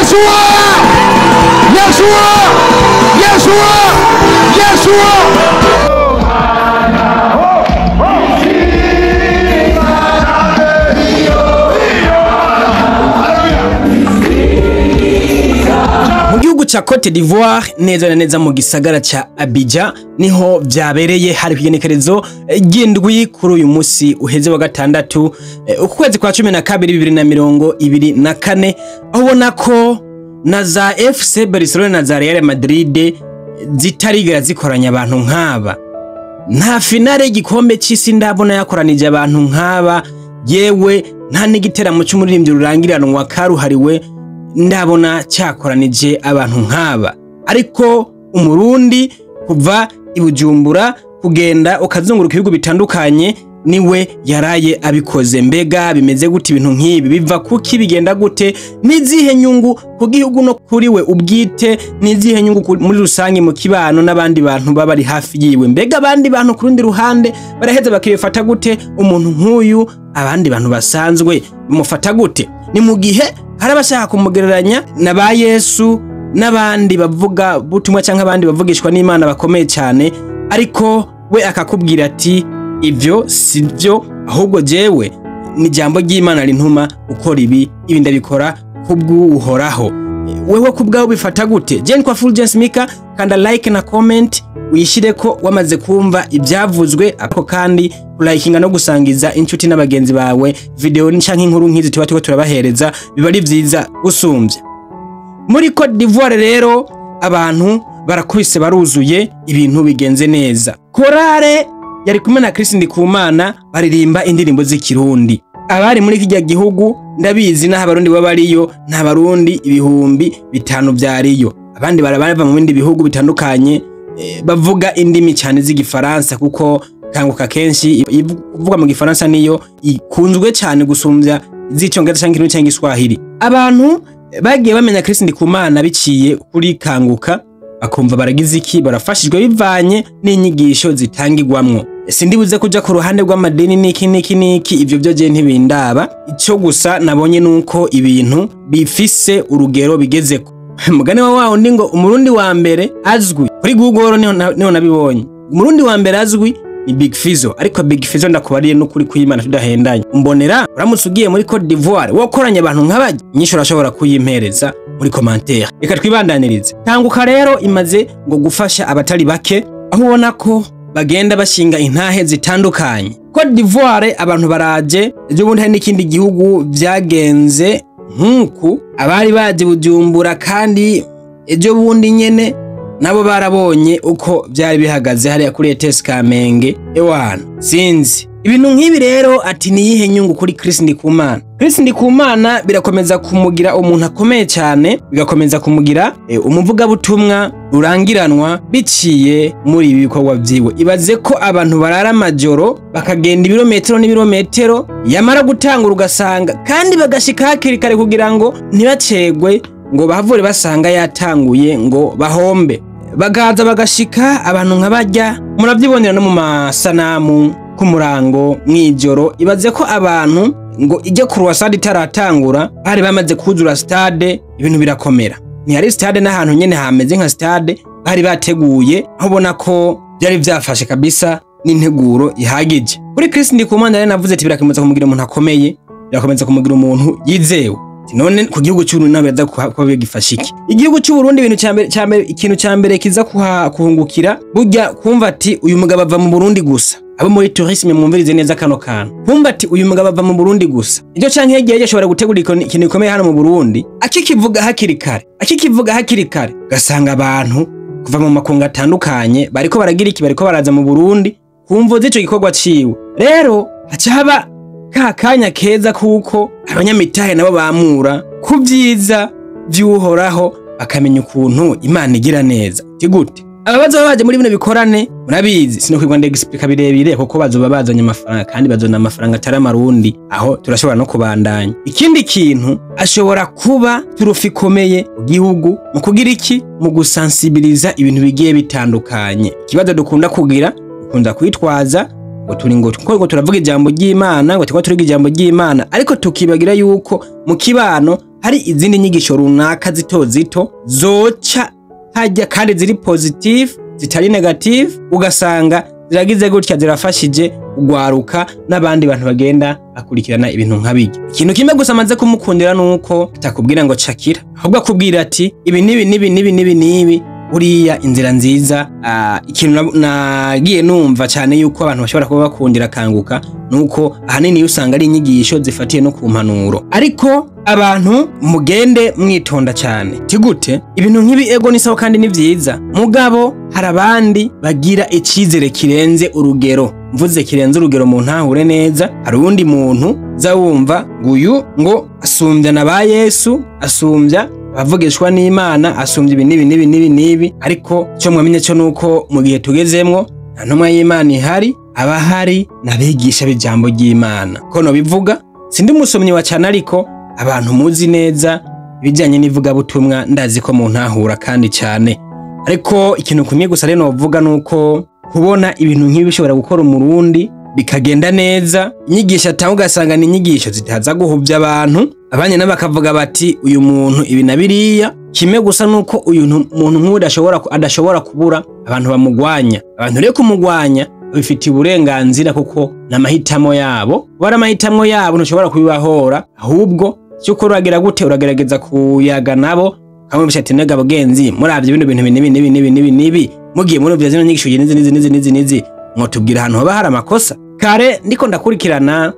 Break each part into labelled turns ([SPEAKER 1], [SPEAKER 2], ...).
[SPEAKER 1] Yeshua, Yeshua, Yeshua, Yeshua.
[SPEAKER 2] Mu gihugu ca Cote d'Ivoire, neza na neza mu gisagara ca Abidjan, niho vyabereye. Hari kw'igenekerezo ry'indwi kuri uyu musi uheze wa gatandatu, ukwezi kwa 12 2024, aho ubona ko na za FC Barcelona na za Real Madrid zitarigera zikoranya abantu nk'aba. Nta finale y'igikombe c'isi ndabona yakoranije abantu nk'aba, yewe nta n'igiteramo c'umuririmbyi rurangiranwa karuhariwe ndabona cyakoranije abantu nk'aba. Ariko Umurundi kuva i Bujumbura kugenda ukazunguruka ibihugu bitandukanye niwe yaraye abikoze. Mbega bimeze gute? Ibintu nk'ibi biva kuki? Bigenda gute? N'izihe nyungu ku gihugu no kuri we ubwite? N'izihe nyungu muri rusange mu kibano n'abandi bantu baba bari hafi yiwe? Mbega abandi bantu ku rundi ruhande baraheza bakibifata gute? Umuntu nk'uyu abandi bantu basanzwe bamufata gute? Ni mu gihe hari abashaka kumugereranya na ba Yesu n'abandi bavuga butumwa cyangwa abandi bavugishwa n'Imana bakomeye cyane, ariko we akakubwira ati: "Ibyo si byo, ahubwo jewe ni ijambo ry'Imana rintuma ukora ibi, ibi ndabikora kubw'Uhoraho." Wewe kubwawe bifata gute? Je kwa Fulgence Mika, kanda like na comment uyishire ko wamaze kumva ibyavuzwe ako, kandi kulikinga no gusangiza inshuti n'abagenzi bawe video canke inkuru nk'izi tuba turiko turabahereza, biba ari vyiza gusumbya. Muri Cote d'Ivoire rero abantu barakubise baruzuye, ibintu bigenze neza. Korale yari kumwe na Chris Ndikumana baririmba indirimbo z'Ikirundi. Abari muri kijya gihugu ndabizi, n'aho Abarundi baba bariyo, nta Barundi 5000 vyariyo, abandi barabava mu bindi bihugu bitandukanye, bavuga indimi cyane z'Igifaransa, kuko Kanguka kenshi ivuga mu Gifaransa, niyo ikunzwe cyane gusumbya iz'Icongereza canke Ikirundi canke Igiswahili. Abantu bagiye bamenya Chris Ndikumana biciye kuri Kanguka, bakumva baragize iki, barafashijwe bivanye n'inyigisho zitangirwamwo. Sindibuze kuja ku ruhande rw'amadini niki niki niki, ivyo byo je ntibindaba. Icyo gusa nabonye nuko ibintu bifise urugero bigezeko. Mugani wa wundi ngo Umurundi wa mbere azwi kuri Google, niho nabibonye, Umurundi wa mbere azwi ni Big Fizzo. Ariko Big Fizzo, ndakubariye n'ukuri kw'Imana tudahendanye, mbonera uramutse ugiye muri Cote d'Ivoire wokoranye abantu nk'abajya nyinshi, urashobora kuyimpereza muri commentaire. Reka twibandanirize. Kanguka rero imaze ngo gufasha abatari bake, aho ubona ko bagenda bashinga intahe zitandukanye. Cote d'Ivoire abantu baraje, ejo bundi hari n'ikindi gihugu vyagenze nk'uku, abari baje Bujumbura, kandi ejo bundi nyene nabo barabonye uko byari bihagaze hariya kuri ETS Kamenge. Ewana, sinzi ibintu nk'ibi rero ati niyihe nyungu kuri Chris Ndikumana? Chris Ndikumana birakomeza kumugira umuntu akomeye cyane, bigakomeza kumugira umuvugabutumwa rurangiranwa biciye muri ibi bikorwa vyiwe. Ibaze ko abantu barara amajoro bakagenda ibirometero n'ibirometero, yamara gutangura ugasanga kandi bagashika hakiri kare kugira ngo ntibacegwe, ngo bahavure basanga yatanguye ngo bahombe. Bagaza bagashika abantu nka barya, murabyibonera no mu masanamu ku murango mw'ijoro. Ibaze ko abantu ngo ijye croisade itaratangura bari bamaze kuzura stade, ibintu birakomera. Ntihari stade, n'ahantu nyene hameze nka stade bari bateguye, aho ubona ko byari vyafashe kabisa n'integuro ihagije. Kuri Chris Ndikumana rero navuze ati birakomeza kumugira umuntu akomeye, birakomeza kumugira umuntu yizewe. Ati none ku gihugu cy'Uburundi naho biraza kuba bigifasha iki igihugu cy'Uburundi? Ibintu cyambere, ikintu cyambere kiza kuhungukira burya, kumva ati uyu mugabo ava mu Burundi gusa. Abo muri tourisme mwumvirize neza kano kantu. Kumva ati uyu mugabo ava mu Burundi gusa, ibyo canke yegiye ashobora gutegura ikintu gikomeye hano mu Burundi, akikivuga hakiri kare, akikivuga hakiri kare, gasanga abantu kuva mu makungu atandukanye bariko baragira iki, bariko baraza mu Burundi kumvo z'ico gikorwa ciwe. Rero haca haba ka kanya keza kuko abanyamitahe nabo bamura ku vyiza vy'Uhoraho, bakamenya ukuntu Imana igira neza. Uti gute? Aba bazoba baje muri bino bikorane murabizi, sinokwirwa ndexplica birebire, kuko bazoba bazanye amafaranga, kandi bazona amafaranga atari Amarundi. Aho turashobora no kubandanya. Ikindi kintu, ashobora kuba turufi ikomeye mu gihugu mu kugira iki, mu gusensibiliza ibintu bigiye bitandukanye. Ikibazo dukunda kugira, dukunda kwitwaza Ngo turi ngo turavuga ijambo ry'Imana, ngo turiko turiga ijambo ry'Imana, ariko tukibagira yuko mu kibano hari izindi nyigisho runaka zito zito zoca hajya kandi ziri positive, zitari negative, ugasanga ziragize gutya zirafashije ugwaruka n'abandi bantu bagenda akurikirana ibintu nk'abijya. Ikintu kimwe gusa amaze kumukundira nuko atakubwira ngo cakira, ahubwo akubwira ati ibi nibi nibi nibi nibi nibi, uriya inzira nziza. Ikintu nagiye numva cyane yuko abantu bashobora kuba bakundira Kanguka nuko ahanini usanga ari inyigisho zifatiye no ku mpanuro. Ariko abantu mugende mwitonda cyane. Tigute ibintu nk'ibi ego ni sawa kandi ni vyiza, mugabo hari abandi bagira icizere kirenze urugero. Mvuze kirenze urugero mu ntahure neza, hari uwundi muntu za wumva nguyu ngo asumbya na ba Yesu, asumbya abavugishwa n'Imana, asumbya ibi nibi nibi nibi nibi. Ariko cyo mwamenye cyo nuko mu gihe tugezemwo nta ntumwa y'Imana ihari, abahari nabigisha b'ijambo ry'Imana. Ko no bivuga sindi umusomyi wa cyane, ariko abantu muzi neza ibijyanye n'ivugabutumwa ndazi ko mu ntahura kandi cyane. Ariko ikintu kumwe gusa rero novuga nuko kubona ibintu nk'ibi bishobora gukora umurundi bikagenda neza, inyigisho atanga ugasanga ni inyigisho zitaza guhuvya abantu, abanye nabo bakavuga bati uyu muntu ibi na biriya. Kimwe gusa nuko uyu muntu nk'uyu adashobora kubura abantu bamugwanya. Abantu rero kumugwanya babifitiye uburenganzira kuko ni amahitamo yabo. Kuba ari amahitamo yabo ntushobora kubibahora, ahubwo icyo ukora uragira gute, uragerageza kuyaga nabo ukamwumvisha ati nega bagenzi, muravye bino bintu nibi nibi nibi nibi nibi, mugiye muri zino nyigisho nizi nizi nizi nizi nizi, mwotubwira ahantu hoba hari amakosa. Kare ndiko ndakurikirana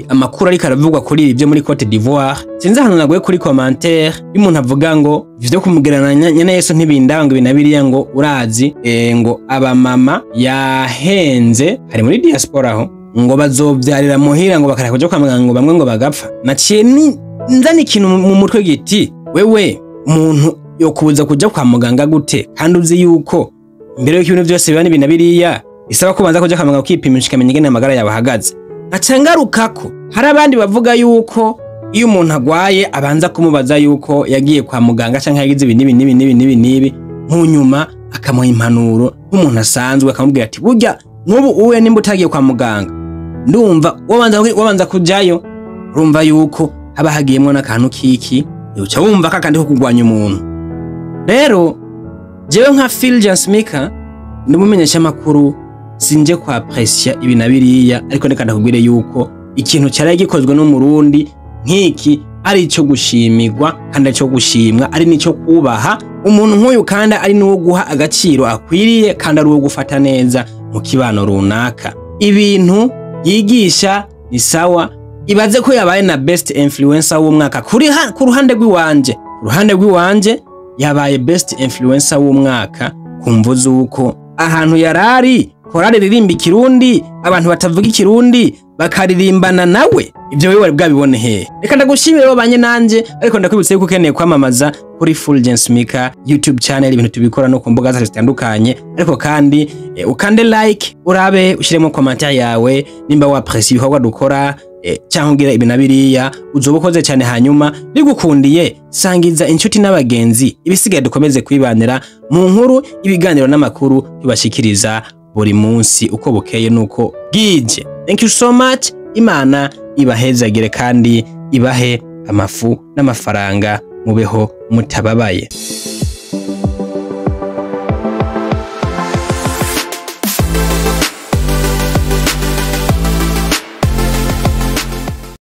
[SPEAKER 2] amakuru ariko aravugwa kuri ibi byo muri Cote d'Ivoire, sinzi ahantu naguye kuri commentaire y'umuntu avuga ngo ivyo kumugereranya na Yesu ntibindanga ibi na biriya, ngo urazi ngo abamama yahenze hari muri diaspora aho ngo bazovyarira muhira, ngo bakareka kuja kwa muganga, ngo bamwe ngo bagapfa. Naciye nzana ikintu mu mutwe giti wewe umuntu yokubuza kuja kwa muganga gute, kandi uzi yuko imbere y'uko ibintu byose biba n'ibi na biriya bisaba ko ubanza kuja kwa muganga ukipimisha ukamenya ingene amagara yawe ahagaze. Nkaca ngarukako hari abandi bavuga yuko iyo umuntu agwaye abanza kumubaza yuko yagiye kwa muganga canke yagize ibi n'ibi n'ibi n'ibi n'ibi n'ibi, mu nyuma akamuha impanuro nk'umuntu asanzwe, akamubwira ati burya nk'ubu uwe nimba utagiye kwa muganga ndumva wabanza kujayo. Urumva yuko haba hagiyemwo n'akantu kiki uca wumva kakandi ko kurwanya umuntu. Rero jewe nka Fulgence Mika ndi umumenyeshamakuru, sinje kwa pressia ibi na biriya, ariko reka ndakubwire yuko ikintu cyari gikozwe n'umurundi nk'iki ari ico gushimirwa kandi ari ico gushimwa, ari n'ico kubaha umuntu nk'uyu, kandi ari n'uwo guha agaciro akwiriye, kandi ari uwo gufata neza mu kibano runaka. Ibintu yigisha ni sawa. Ibaze ko yabaye na best influencer w'umwaka ku ruhande rw'iwanje. Ku ruhande rw'iwanje yabaye best influencer w'umwaka ku mvu z'uko ahantu yarari korale ririmba ikirundi, abantu batavuga ikirundi bakaririmbana nawe. Ibyo wewe wari bwabibone hehe? Reka ndagushimire wabanye nanje, ariko ndakwibutsa yuko ukeneye kwamamaza kuri Fulgence Mika YouTube channel, ibintu tubikora no ku mbuga zacu zitandukanye. Ariko kandi ukande like, urabe ushiremo commentaire yawe nimba wapresi ibikorwa dukora, cyangwa ugira ibi na biriya, uzoba ukoze cyane. Hanyuma bigukundiye sangiza inshuti n'abagenzi, ibisigaye dukomeze kwibanira mu nkuru, ibiganiro n'amakuru tubashikiriza buri munsi uko bukeye nuko bwije. Thank you so much. Imana ibahezagire kandi ibahe amafu n'amafaranga, mubeho mutababaye.